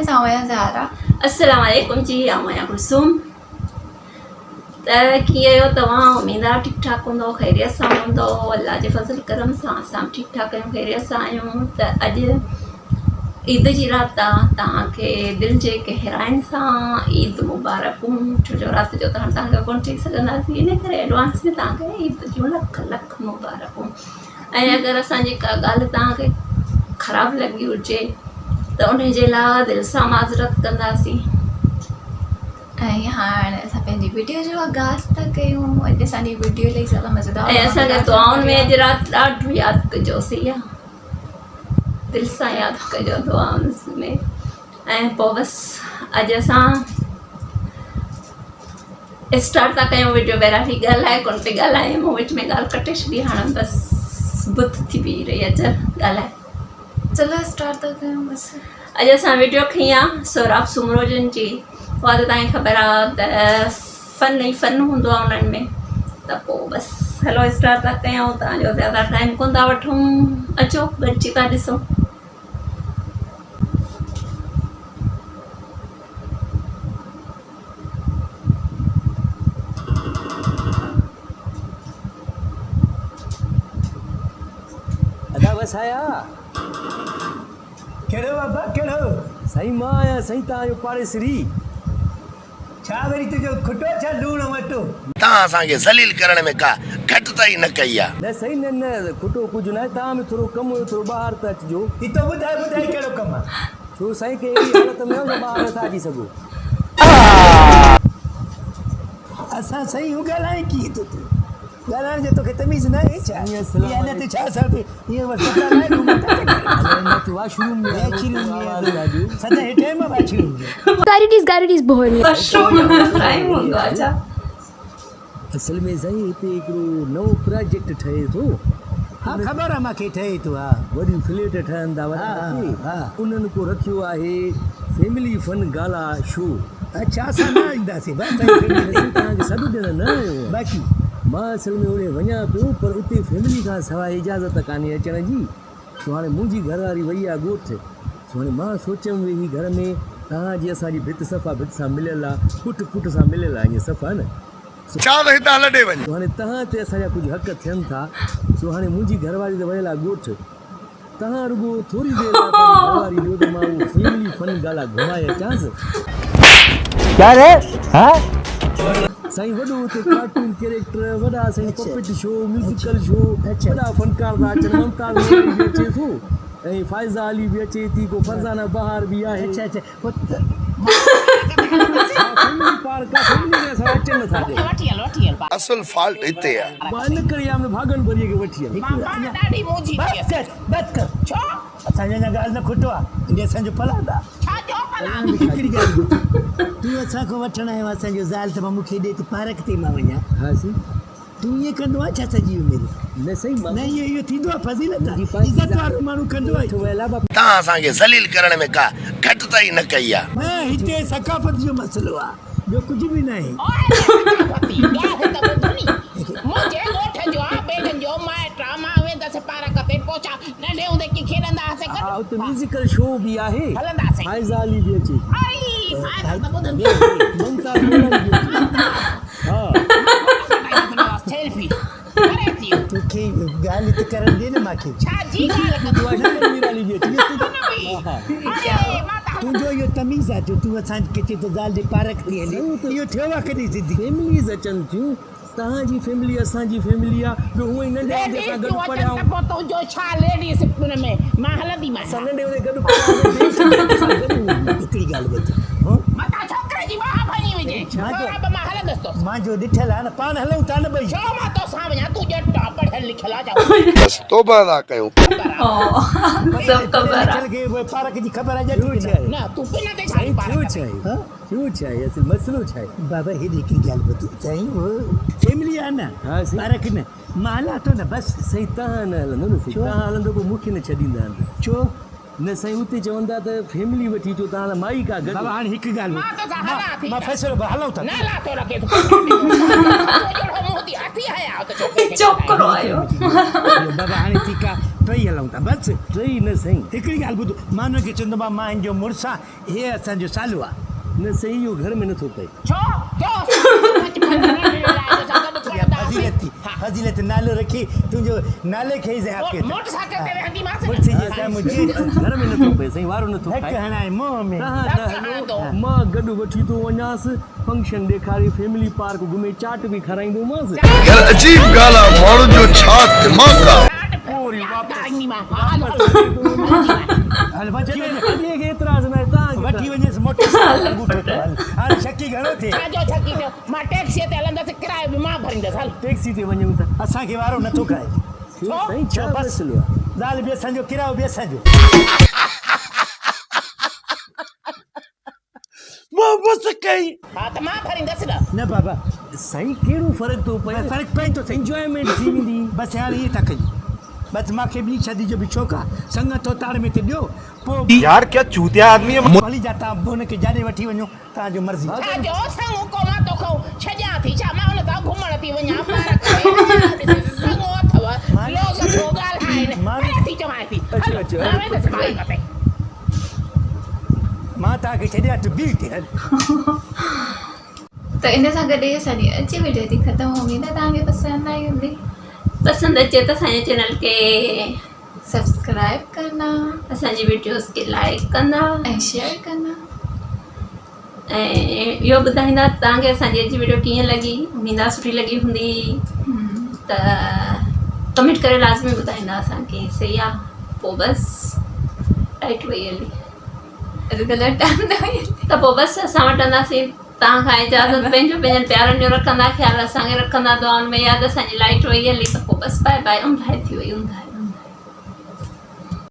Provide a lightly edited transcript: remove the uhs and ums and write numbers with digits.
Friends آئون آهيان زهرا. السلام عليڪم جي آئون آهيان ڪلثوم ته ڪيئن آهيو توهان اميد آهي ٺيڪ ٺاڪ هوندو خيريت سان هوندو الله جي فضل ڪرم سان اسان به ٺيڪ ٺاڪ آهيون خيريت سان آهيون ته اڄ عيد جي رات آ توهان کي دل جي گهراين سان عيد مبارڪون ڇو جو رات جو ته هاڻي توهان کي ڪونه چئي سگهنداسين ان ڪري ايڊوانس ۾ توهان کي عيد جون لک لک مبارڪون ۽ اگر اسان جي ڪا ڳالهه توهان کي خراب لڳي هجي ته ان جي لاء دل سان معذرت ڪنداسين. ۽ هاڻ اسان پنهنجي وڊيو جو آغاز ٿا ڪيون اڄ اسان جي وڊيو الاهي زياده مزيدار ۽ اسان کي دعائن ۾ اڄ رات ڏاڍو ياد ڪجو سي دل سان ياد ڪجو دعائن ۾ ۽ پوء بس اڄ اسان اسٽارٽ ٿا ڪيون وڊيو بهرحال هي ڳالهائي ڪونه پئي ڳالهائي مون وچ ۾ ڳالهه ڪٽي ڇڏي هاڻ بس بت ٿي بيهي رهي آهي چل ڳالهائي چلو اسٽارٽ ٿا ڪيون بس اڄ اسان وڊيو کنئي آ سهراب سومرو جن جي اها ته توهان کي خبر آ ته فن ئي فن هوندو آ انهن ۾ ته پوء بس هلو اسٽارٽ ٿا ڪيون توهان جو زياده ٽائيم ڪونه ٿا وٺون اچو گڏجي ٿا ڏسون. ادا وسايا. ڪهڙو ابا ڪهڙو. سائين مان آهيان سائين توهان جو پاڙيسري. ڇا وري تنهنجو کٽو ڇا لوڻ وٽو. توهان اسان کي ذليل ڪرڻ ۾ ڪا گهٽتائي نه ڪئي آ. نه سائين نه نه کٽو ڪجهه ناهي توهان ۾ ٿورو ڪم هيو ٿورو ٻاهر ته اچجو. هي تو ٻڌاء ٻڌاء ڪهڙو ڪم آ. ڇو سائين ڪنهن اهڙي حالت ۾ آهيو جو ٻاهر نٿا اچي سگهو. اسان سائين هو ڳالهائين ڪيئن ٿو تون. ڳالهائڻ جو توکي تميز ناهي ڇا؟ هي هن تي ڇا اثر ٿئي؟ هينئر بس ڪپڙا لاهي گهمڻ ٿا چڪر. سدا هي ٽائيم آ واش روم جو. گاريڊيز گاريڊيز بهوري. واش روم جو ٽائيم هوندو آ ڇا؟ اصل ۾ سائين هتي هڪڙو نئون پراجيڪٽ ٺهي ٿو. ها خبر آ مانکي ٺهي ٿو ها. وڏيون فليٽ ٺهن ٿا وڏا هتي انهن ڪو رکيو آهي فيملي فن گالا شو. اڇا اسان نه اينداسين بس سائين فيملي سائين توهان کي سڏ ڏيڻ نه آيو آهيان. باقي. مان اصل ۾ اوڏي وڃان پيو پر اتي فيملي کان سواء اجازت ڪانهي اچڻ جي سو هاڻي منهنجي گهر واري وئي آ ڳوٺ سو هاڻي مان سوچيم ويهي گهر ۾ توهان جي اسان جي ڀت صفا ڀت سان مليل آ پٺ پٺ سان مليل آ ائين صفا نه سو چا ته هتان لڏي وڃ. هاڻي توهان تي اسان جا ڪجهه حق ٿين ٿا سو هاڻي منهنجي گهر واري ته ويل آ ڳوٺ توهان رڳو ٿوري دير لاء پنهنجي گهر واري ڏيو ته مان اهو فيملي فن گالا گهمائي اچانس. ڪيا ري ها. سائين وڏو اتي ڪارٽون ڪيريڪٽر وڏا سائين پپٽ شو ميوزيڪل شو وڏا فنڪار ٿا اچن ممتاز مورائي به اچي ٿو ۽ فائزه علي به اچي ٿي ڪو فرزانه بهار به آهي. اڇا اڇا پوء ته ها فيملي پارڪ آ فيملي کي اسان اچڻ نٿا ڏيون. اصل فالٽ هتي آ. مان ان ڪري آ ۾ ڀاڳن ڀريء کي وٺي هل. بس ڪر بس ڪر اسان جو اڃا ڳالهه نه کٽو آ انڊي اسان جو پلاند آ. هڪڙي ڳالهه ٻڌ تون اسان کان وٺڻ آيو آهين اسان جو زال ته مون کي ڏي ته پارڪ تي مان وڃان. ها سائين. تون ائين ڪندو آهين ڇا سڄي عمر؟ نه سائين مان. نه اهو ٿيندو آهي فضيلت آ عزت وارو ماڻهو ڪندو آهي. توهان اسان کي ذليل ڪرڻ ۾ ڪا گهٽتائي نه ڪئي آ. نه هتي ثقافت جو مسئلو آ ٻيو ڪجهه به ناهي. ها اتي ميوزيڪل شو به آهي فائزه علي به اچي ٿي. ممتاز مولائي به اچي ٿي. ها. توکي ڳالهه ته ڪرڻ ڏي نه مانکي. تنهنجو اهو تميز آ جو تون اسان کي چئين ٿو زال ڏي پارڪ ٿي هلي اهو ٿيو آ ڪڏهن زندگي. فيمليز اچن ٿيون توهان جي فيملي اسان جي فيملي آ ٻيو هونئن ئي ننڍي هوندي اسان گڏ پڙهيا آهيون. اسان ننڍي هوندي گڏ پڙهيا هئاسين بيشڪ اسان گڏ هوندي. هڪڙي ڳالهه ٻڌ هو. مانجو ڏٺل آ نه پاڻ هلون ٿا نه ٻئي. بس توبه ٿا ڪيون. سڀ خبر آ. ڏٺل کي پارڪ جي خبر آ ڄٽ کي نه. سائين ٿيو ڇا آهي ٿيو ڇا آهي اصل مسئلو ڇا آهي. بابا هيڏي هڪڙي ڳالهه ٻڌ سائين هو فيملي آ نه پارڪ نه مان هلان ٿو نه بس. سائين تهان نه هلندو نه سائين تهان هلندو پوء مون کي نه ڇڏيندا اندر. ڇو؟ نه سائين اتي چوندا ته فيملي وٺي اچو تهان لاء مائي ڪا گڏ. بابا هاڻي هڪ ڳالهه ٻڌ مان فيصلو هلون ٿا. ڇوڪرو آيو. بابا هاڻي ٺيڪ آ ٽئي هلون ٿا بس. ٽئي نه سائين. هڪڙي ڳالهه ٻڌ، مان هن کي چوندومان مان هن جو مڙس آن، هي اسان جو سالو آ. نه سائين اهو گهر ۾ نٿو پئي. ڇو؟ ٿيو اسان کي بچپن ۾ ننڍڙي لاء جو اسان گڏ پڙهندا اها فضيلت ٿي، فضيلت نالو رکي تنهنجو نالي کي ئي ضايع ڪيو اٿم. موٽر سائيڪل تي ويهنديمانس نه. مڙس جي سامهون جيئن گهر ۾ نٿو پئي سائين وارو نٿو ڌڪ کائي. هڻائي منهن ۾. توهان نه هلو مان گڏ وٺي ٿو وڃانس. فنڪشن ڏيکاري فيملي پارڪ گهمي چاٽ به کارائيندومانس. يار عجيب ڳالهه آ ماڻهن جو ڇا دماغ آ. هل وٺي وڃ. جڏهن کي اعتراض ناهي توهان کي وٺي وڃيس موٽر سائيڪل انگوٺو ٿو هل هاڻي شڪي گهڻو ٿئي. ڇا جو شڪي ٿيو مان ٽيڪسيء تي هلندس ڪرايو به مان ڀريندس هل. ٽيڪسي تي وڃون ته. اسان کي وارو نٿو کائي. ڇو سائين ڇا بس مسئلو آ. زال به اسان جو ڪرايو به اسان جو. مان بس ڪئي. ها ته مان ڀريندس نه. نه بابا. سائين ڪهڙو فرق ٿو پئي. فرق پئي ٿو سائين. انجوائمينٽ ٿي ويندي. بس هاڻي ائين ٿا ڪيون. بس مان کي ٻي شادي جو به شوق آ. سڱ ٿو تاڙ ۾ ته ڏيو. پوء. يار ڪيا چوتيا آدمي هي. ڀلي جا تان هن کي جاڏي وٺي وڃو تان جو مرضي. ڇا جو سڱ ڪو مان توکان ڇڏيان ٿي ڇا مان هن سان گهمڻ ٿي وڃان پارڪ ۾ اڃا ڏس سڱ اٿو لوز ٿو ڳالهائين هل ٿي چوانء ٿي هل مان ويندس پارڪ تي. مان توهان کي ڇڏيان تون بيهه اتي هل. ته ان سان گڏ ئي اسان جي اڄ جي وڊيو ٿي ختم اميد آهي توهان کي پسند آئي هوندي. پسند اچي ته اسان جي چينل کي سبسڪرائب ڪندا. اسان جي وڊيوز کي لائڪ ڪندا ۽ شيئر ڪندا. ۽ اهو ٻڌائيندا ته توهان کي اسان جي اڄ جي وڊيو ڪيئن لڳي اميد آهي سٺي لڳي هوندي ته ڪمينٽ ڪري لازمي ٻڌائيندا اسان کي صحيح آهي پوء بس لائٽ وئي هلي اڄڪلهه ٽائيم ته وئي ته پوء بس اسان وٺنداسين توهان کان اجازت پنهنجو پنهنجن پيارن جو رکندا خيال اسان کي رکندا دعائن ۾ ياد اسان جي لائٽ وئي هلي ته پوء بس باء باء اونداهي ٿي وئي اونداهي.